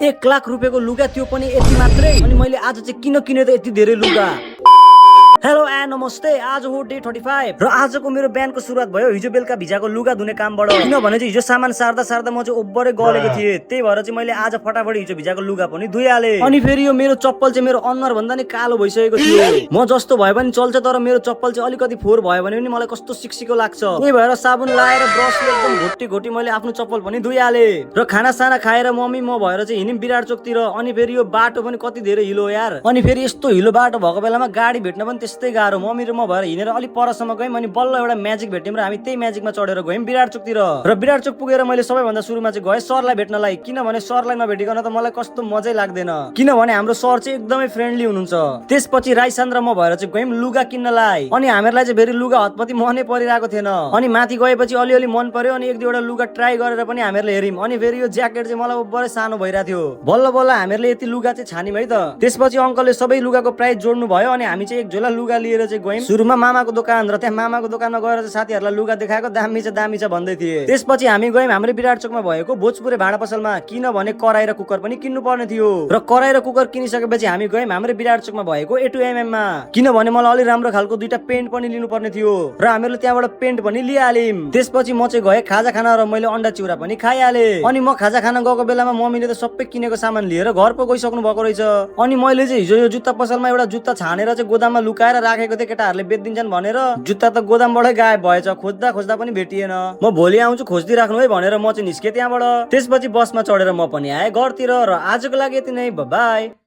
1 लाख रुपियाँको लुगा, त्यो पनि यति मात्रै। अनि मैले आज चाहिँ किन किने त यति धेरै लुगा। हेलो एन्ड नमस्ते। आज हो डे 35 र आजको मेरो बिहानको सुरुवात भयो हिजो बेलुका भिजाको लुगा धुने कामबाट। किनभने चाहिँ हिजो सामान सार्दा सार्दा म चाहिँ ओभरै गलेको थिएँ, त्यही भएर चाहिँ मैले आज फटाफट हिजो भिजाको लुगा पनि धुइहालेँ। अनि फेरि यो मेरो चप्पल चाहिँ मेरो अनुहार भन्दा नि कालो भइसकेको थियो। म जस्तो भए पनि चल्छ, तर मेरो चप्पल चाहिँ अलिकति फोहोर भयो भने पनि मलाई कस्तो सिक्सिको लाग्छ। त्यही भएर साबुन लाएर ब्रसले एकदम घोटी घोटी मैले आफ्नो चप्पल पनि धुइहालेँ। र खाना साना खाएर मम्मी म भएर चाहिँ हिँड्यौँ विराट चोकतिर। अनि फेरि यो बाटो पनि कति धेरै हिलो यार। अनि फेरि यस्तो हिलो बाटो भएको बेलामा गाडी भेट्न पनि त्यस्तै गाह्रो। मम्मी र म भएर हिँडेर अलिक परसम्म गयौँ। अनि बल्ल एउटा म्याजिक भेट्यौँ र हामी त्यही म्याजिकमा चढेर गयौँ विराट चोकतिर। र विराट चोक पुगेर मैले सबैभन्दा सुरुमा चाहिँ गएँ सरलाई भेट्नलाई। किनभने सरलाई नभेटिकन त मलाई कस्तो मजै लाग्दैन, किनभने हाम्रो सर चाहिँ एकदमै फ्रेन्डली हुनुहुन्छ। त्यसपछि राइसान र म भएर चाहिँ गयौँ लुगा किन्नलाई। अनि हामीहरूलाई चाहिँ फेरि लुगा हतपति मनै परिरहेको थिएन। अनि माथि गएपछि अलिअलि मन पर्यो। अनि एक दुईवटा लुगा ट्राई गरेर पनि हामीहरूले हेऱ्यौँ। अनि फेरि यो ज्याकेट चाहिँ मलाई बडै सानो भइरहेको थियो। बल्ल बल्ल हामीहरूले यति लुगा चाहिँ छान्यौँ है त। त्यसपछि अङ्कलले सबै लुगाको प्राइस जोड्नु भयो। अनि हामी चाहिँ एक झोला लुगा लिएर चाहिँ गयौँ सुरुमा मामाको दोकान। र त्यहाँ मामाको दोकानमा गएर चाहिँ साथीहरूलाई लुगा देखाएको, दामी छ भन्दै थिए। त्यसपछि हामी गयौँ हाम्रो विराट चोकमा भएको भोजपुरे भाडा पसलमा, किनभने कराई र कुकर पनि किन्नु पर्ने थियो। र कराई र कुकर किनिसकेपछि हामी गयौँ हाम्रो विराट चोकमा भएको A2MM मा, किनभने मलाई अलि राम्रो खालको दुईटा पेन्ट पनि लिनु पर्ने थियो। र हामीहरूले त्यहाँबाट पेन्ट पनि लिइहाल्यौँ। त्यसपछि म चाहिँ गएँ खाजा खाना र मैले अन्डा चिउरा पनि खाइहालेँ। अनि म खाजा खाना गएको बेलामा मम्मीले त सबै किनेको सामान लिएर घर पो गइसक्नु भएको रहेछ। अनि मैले चाहिँ हिजो यो जुत्ता पसलमा एउटा जुत्ता छानेर चाहिँ गोदाममा लुकाएर राखेको थिएँ, केटाहरूले बेचिदिन्छन् भनेर। जुत्ता त गोदामबाटै गायब भएछ, खोज्दा खोज्दा पनि भेटिएन। म भोलि आउँछु खोज्दै राख्नु है भनेर म चाहिँ निस्केँ त्यहाँबाट। त्यसपछि बसमा चढेर म पनि आएँ घरतिर। र आजको लागि यति नै, बाइ।